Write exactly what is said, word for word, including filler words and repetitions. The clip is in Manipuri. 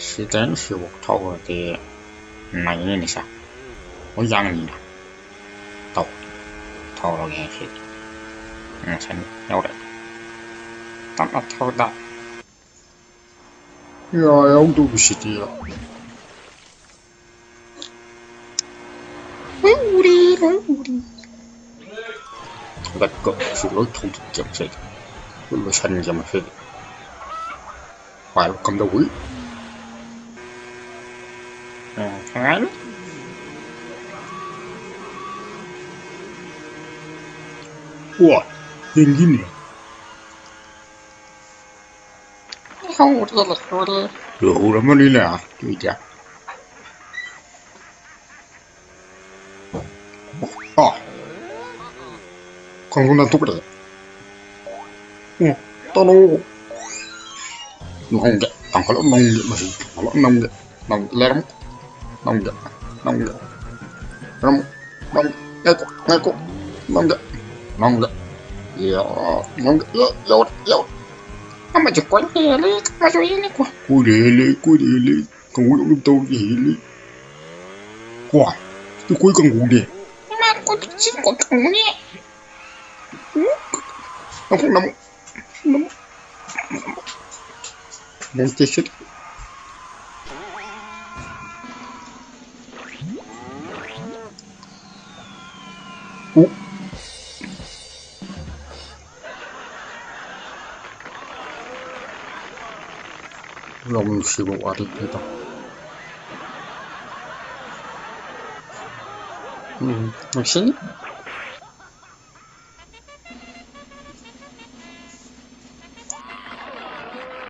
ꯁꯤꯗꯩꯅ ꯁꯤꯕꯨꯛ ꯊꯧꯔꯗꯤ ꯅꯩꯅꯤꯅꯦ ꯁꯦ꯫ ꯍꯣꯏ, ꯌꯥꯡꯅꯤꯅ꯫ ꯇꯧ꯫ ꯊꯧꯔꯒꯦ ꯁꯤꯗꯤ꯫ ꯎꯝ, ꯁꯟ ꯌꯧꯔꯦ꯫ ꯇꯞꯅ ꯊꯧꯗ꯫ ꯌꯥ, ꯌꯥꯎꯗꯧꯕꯁꯤꯗꯤ꯫ ꯂꯣꯏ ꯎꯔꯤ, ꯂꯣꯏ ꯎꯔꯤ꯫ ꯂꯠꯀ ꯁꯤ ꯂꯣꯏ ꯊꯧꯗꯣꯛꯀꯦ ꯃꯁꯤꯗꯤ꯫ ꯂꯣꯏ ꯂꯣꯏꯁꯟꯒꯦ ꯃꯁꯤꯗꯤ꯫ ꯄꯥꯏꯕ ꯀꯝꯗꯧꯏ? ꯎꯝ, ꯐꯔꯅꯤ꯫ ꯋꯥ, ꯍꯦꯟꯒꯤꯅꯦ꯫ ꯍꯧꯔꯦ, ꯍꯧꯔꯦ꯫ ꯂꯣꯏꯍꯧꯔꯝꯃꯅꯤꯅꯦ, ꯑꯗꯨꯏꯗꯤ꯫ ꯑ꯫ ꯀꯥꯡꯕꯨ ꯅꯥꯟꯊꯣꯛꯈ꯭ꯔꯦ꯫ ꯎꯝ, ꯇꯥꯅꯧ꯫ ꯅꯪꯒꯦ, ꯇꯥꯡꯈꯠꯂꯣ, ꯅꯪꯒꯦ, ꯃꯁꯤ ꯇꯥꯡꯈꯠꯂꯣ, ꯅꯪꯒꯦ, ꯅꯪ ꯂꯩꯔꯝꯃꯨ, ꯅꯪꯒꯦ, ꯅꯪꯒꯦ, ꯂꯩꯔꯝꯃꯨ, ꯅꯪ, ꯉꯥꯏꯈꯣ, ꯉꯥꯏꯈꯣ, ꯅꯪꯒꯦ, ꯅꯪꯒꯦ, ꯌꯥ, ꯅꯪꯒꯦ, ꯌꯥ, ꯌꯧꯔꯦ, ꯌꯧꯔꯦ꯫ ꯑꯃꯁꯨ ꯀꯣꯏ ꯍꯦꯜꯂꯤ, ꯑꯃꯁꯨ ꯍꯦꯜꯂꯤ, ꯀꯣ꯫ ꯀꯣꯏꯔꯦ ꯍꯦꯜꯂꯤ, ꯀꯣꯏꯔꯦ ꯍꯦꯜꯂꯤ, ꯀꯧꯕ ꯌꯥꯝ ꯇꯧꯔꯦ ꯍꯦꯜꯂꯤ꯫ ꯀꯣ, ꯁꯤ ꯀꯣꯏ ꯀꯥꯡꯕꯨꯅꯦ꯫ ꯏꯃꯥ, ꯀꯣꯏ ꯆꯤꯡ ꯀꯣꯏ ꯀꯥꯡꯕꯨꯅꯦ꯫ ꯎꯝ, ꯅꯝꯐꯨ ꯅꯝꯃꯨ꯫ ꯅꯝꯐꯨ꯫ ꯅꯝꯐꯨ꯫ ꯅꯝꯐꯨ꯫ ꯎ꯫ ꯌꯥꯝ ꯅꯨꯡꯁꯤꯕ ꯋꯥꯔꯤꯅꯤꯗ꯫ ꯎꯝ, ꯅꯨꯡꯁꯤ꯫